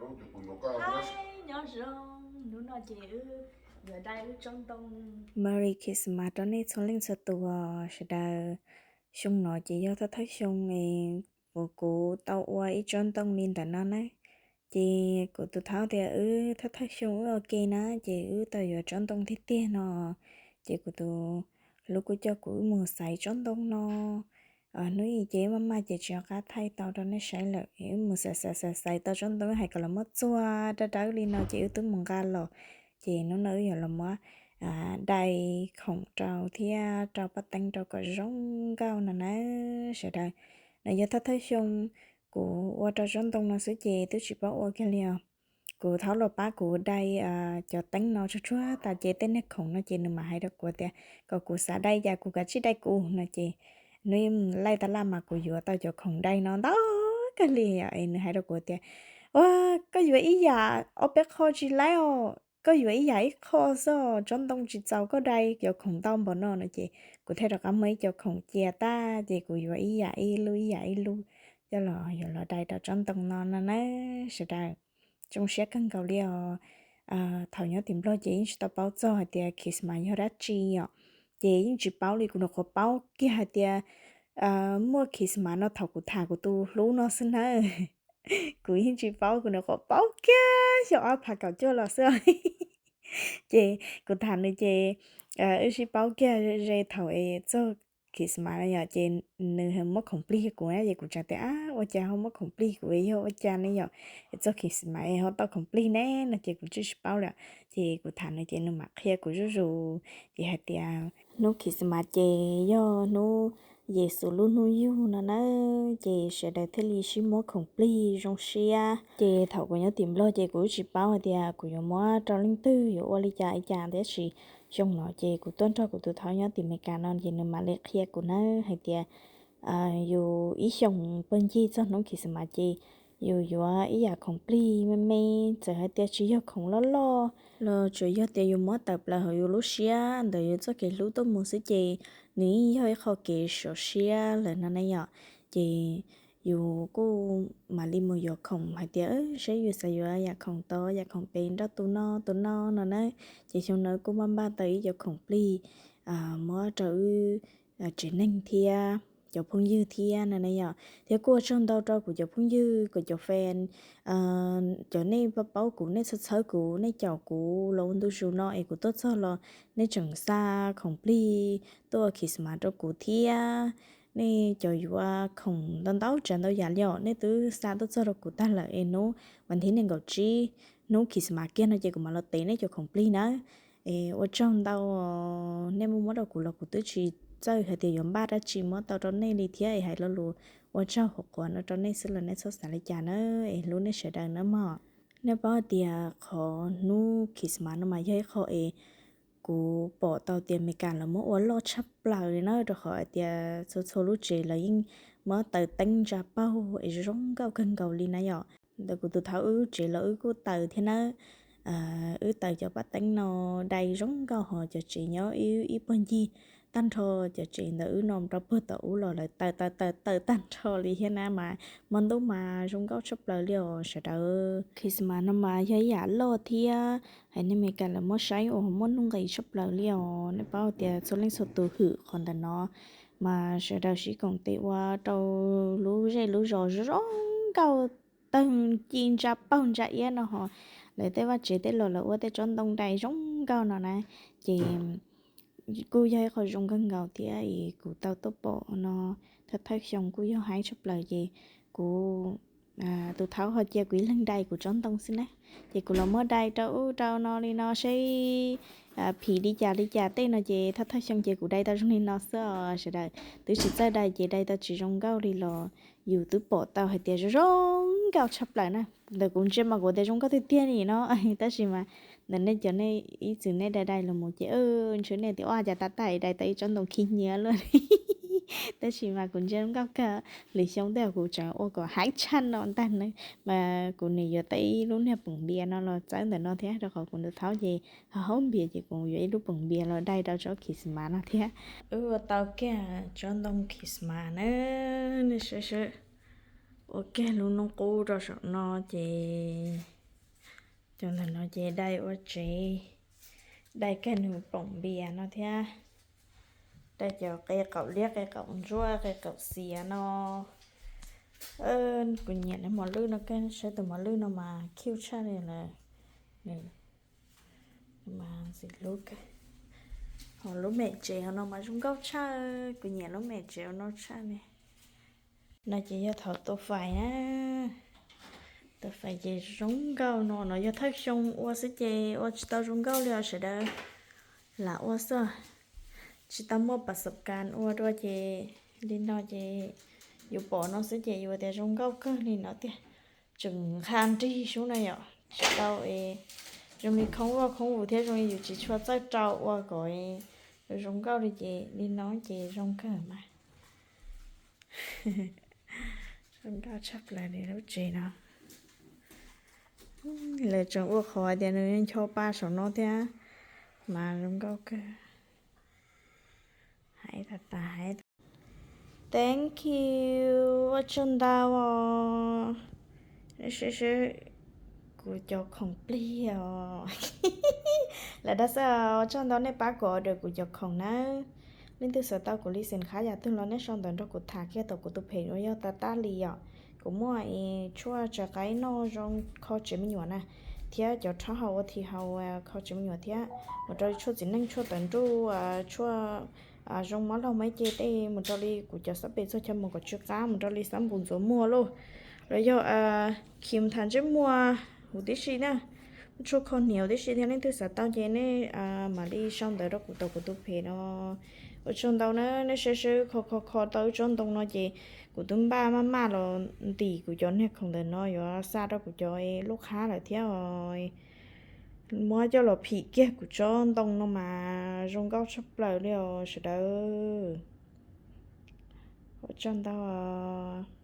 Hi, nyob zoo, hnub no ces wb yuav dai wb tsob ntoo. Merry Christmas rau nej txhua leej txhua tus sawv daws. Xyoo no ces yog thawj thawj xyoo es kuv, kuv tau ua ib tsob ntoo li ntawm no na. Ces kuv tus thaub tias wb thawj thawj xyoo wb ua ke na, ces wb tau yuav tsob ntoo tiag tiag no. Ces kuv tus hlub kuj coj kuv wb mus xaiv tsob ntoo no. Hnub ib ces maj maj ces tsis nco qab thaij tau rau nej saib lawm, wb mus xaiv xaiv xaiv xaiv tau tsob ntoo hais kom los muab txuag dawb dawb li no ces wb twb mus nqa los. Ces hnub no wb yuav los muab dai khoom rau thiab rau paj teeb rau kom zoo nkauj no na sawv daws. No yog thawj thawj xyoo kuv ua rau tsob ntoo no xwb ces twb tsis paub ua kiag li os. Kuv thaub los pab kuv dai cov teeb no tsuag tsuag tas ces tej niag khoom no ces nws mam hais rau kuv tias kom kuv xav dai cas kuv kav tsij dai kuv no ces hnub laij tab laj mas kuv yuav tau cov khoom dai no ntau kawg li es nws hais rau kuv tias, Ua, koj yuav ib yam ob peb qho tsis laib os, koj yuav ib yam ib qho xwb, tsob ntoo tsis txaus koj dai cov khoom ntau npaum no no ces kuv thiaj rov qab muab ib co khoom cia tag ces kuv yuav ib yam ib lub ib yam ib lub coj los yuav los dai rau tsob ntoo no no na sawv daws. Zoo siab kawg nkaus li os. Thaum nyob tim Nplog ces yeej tsis tau paub txog hais tias Christmas yog dab tsi os. Ces yeej tsis paub li, kuv nyuam qhuav paub kiag hais tias muaj Christmas no thaum kuv tham kuv tus hlub no xwb na. Kuv yeej tsis paub, kuv nyuam qhuav paub kiag xyoo ob phav kaum cuaj los xwb. Ces kuv tham nws ces wb sib paub kiag ze thaum es txog Christmas no yom, ces nws muab khoom plig kuv na, ces kuv tseem tias, Ab, ua cas ho muab khoom plig kuv, yog ua cas ne yom, es txog Christmas es ho tau khoom plig ne no ces kuv tsis paub lawm. Ces kuv tham nws ces nws mam qhia kuv zuj zus, ces hais tias hnub Christmas ces yog hnub Yexus lub hnub yug no na, ces sawv daws thiaj li sib muab khoom plig zoo siab. Ces thaum kuv nyob tim Nplog ces kuv tsis paub hais tias kuv yuav muab rau leej twg, yuav ua li cas li cas, tab sis xyoo no ces kuv tuaj nrog kuv tus thaub nyob tim Amelikas no ces nws mam li qhia kuv na hais tias yus ib xyoos pawg ncig txog hnub Christmas ces yus yuav ib yam khoom plig me me, txawm hais tias tsis yog khoom loj loj los tsuas yog tias yus muab tawm plaws hauv yus lub siab ntawm yus txoj kev hlub tuaj mus xwb ces nws yeej yog ib qho kev sov siab lawm no na yom. Ces yus kuj mam li mus yuav khoom hais tias seb yus xav yuav yam khoom tod yam khoom pem nrog tus no tus no no na. Ces xyoo no kuj npaj npaj tau ib co khoom plig muab rau wb tsev neeg thiab cov phooj ywg thiab no na yom. Thiab kuj ua tsaug ntau rau kuv cov phooj ywg, kuv cov fan, cov nej paub kuv, nej txhawb txhawb kuv, nej caum kuv los ua ntu zus no es kuv tuaj txog los nej tseem xa khoom plig tuaj ua Christmas rau kuv thiab. Nej cov yuav khoom ntau ntau tsav ntau yam li os, nej twb xa tuaj txog rau kuv tag lawm es hnub vas thib nees nkaum tsib, hnub Christmas kiag no ces kuv mam los tev nej cov khoom plig na. Es ua tsaug ntau, nej muab muab rau kuv los kuv twb tsis txawj hais tias yuav npaj dab tsi muab tau rau nej li thiab es hais lo lus ua tsaug hauv qhuav no rau nej xwb los nej txhob xav li cas na, es hlub nej sawv daws na mog. Nej paub hais tias qhov hnub Christmas no mas yog ib qho es kuv pom tau tias Amelikas lawv muab ua loj tshaj plaws li na, rau qhov hais tias txhua txhua lub tsev lawv yeej muab taws teeb ntsa paug es zoo nkauj kawg nkaus li na yom. Ntawm kuv tus thaub wb lub tsev los wb kuj taws thiab nawb. Wb taws cov paj teeb no dai zoo nkauj, ho cov tsev nyob ib pawg ncig tag nrho, cov tsev ntawm wb no rau puag tom ub los lawv taws taws taws taws tag nrho li thiab na, mas hmo ntuj mas zoo nkauj tshaj plaws li os sawv daws. Christmas no mas yog ib yam loj thiab hais nej Amelikas lawv muab saib uas muaj nuj nqis tshaj plaws li os. Nej paub tias txhua leej txhua tus hwm qhov ntawm no, mas sawv daws sib koom tes ua rau lub zej lub zos zoo nkauj, tawg ci ntsa paug ntsa iab no ho lawv tej vaj tsev tej los lawv ua tej tsob ntoo dai zoo nkauj no na. Ces kuj yog ib qho zoo kawg nkaus thiab es kuv tau tuaj pom no thawj thawj xyoo kuj yog haib tshaj plaws ces kuv tus thaub ho cia kuv ib leeg dai kuv tsob ntoo xwb na. Ces kuv los muab dai rau ub rau no li no seb phim li cas li cas tej no ces thawj thawj xyoo ces kuv dai tau zoo li no xwb os sawv daws. Twb tsis txawj dai ces dai tau tsis zoo nkauj li los yus twb pom tau hais tias zoo zoo nkauj tshaj plaws na. Ntawm kuv ntsia mas kuv tias zoo nkauj tiag tiag li no, tab sis mas ntawm nej cov nej ib txwm nej dai dai los mus ces ntshe nej tias ua cas tas tas dai tau ib tsob ntoo khib nyiab luaj. Tab sis mas kuv ntsia zoo nkauj kawg, lwm xyoo tej kuv tseem ua kom haib tshaj no ntag na. Mas kuv nim yuav tau ib lub niag peem npias no los txawb ntawm no thiab, rau qhov kuv tus thaub ces ho haub npias ces kuv yuav ib lub peem npias los dai rau tsob Christmas no thiab. Wb ua tau kiag tsob ntoo Christmas na, nej saib saib. Ua kiag lub noob qub rau saum no ces Cov ntawm no ces dai ua tsev, dai kag nws poom npias no thiab, dai cov qe qaum liab, qe qaum ntsuab, qe qaum xiav no. Kuv nyiam lawv mos lwj no kawg, saib tus mos lwj no mas cute tshaj li lawm. Mas ntxim hlub kawg. Ho lub mem tsev hauv no mas zoo nkauj tshaj, kuv nyiam lub mem tsev hauv no tshaj li. No ces yog thaum tua fais na, tua fais ces zoo nkauj no, no yog thawj xyoo ua xwb ces ua tsis tau zoo nkauj li os sawv daws, lam ua xwb, tsis tau muaj pas xov kas ua dua ces li no ces yus pom no xwb ces yus tias zoo nkauj kawg li no tiag. Tseem nqha nrig sub no yom, tsis tau es zoo li khoob vaj khoob vus thiab zoo li yus tsis tshua txawj rau ua kom zoo nkauj li ces li no ces zoo kawg mas. Zoo nkauj tshaj plaws li lub tsev no. Lawv tseem ua qhov tias nws ncho pa saum no thiab mas zoo nkauj kawg. Hais tas tas hais. Thank you, ua tsaug ntau os. Seb seb kuv cov khoom plig os. Lawv dag xwb, ua tsaug ntau nej pab kuv order kuv cov khoom nawb. Leej twg xav tau kuv li xim qhab yam twg los nej sau ntawv nrog kuv tham kiag tom kuv tus phem uas yog Tab Tab Lis yom. Kuv muaj tshuaj tsa qaib noj zoo kho tsev me nyuam na, thiab cov rhab hau ua thi hau kho tsev me nyuam thiab, mus rau li tshuaj txiv neej, tshuaj tawv nruj, tshuaj zoo mob laug mob ce tej, mus rau li kuv cov xab pes txog chaw mus kom tsw qab, mus rau li xab npus ntxuav muag lauj, los yog kis tham ntsej muag huv tib si na, tshuaj kho hniav huv tib si thiab. Leej twg xav tau ces nej mam li sau ntawv rau kuv tom kuv tus phem no. Ua tsaug ntau na, nej saib seb kho kho kho tau ib tsob ntoo no ces kuv twb npaj maj maj los ntim kuv cov niag khoom ntawm no yuav xa rau kuv cov lub qhab lawm thiab os. Muab coj los phim kiag kuv tsob ntoo no mas zoo nkauj tshaj plaws li os sawv daws. Ua tsaug ntau os.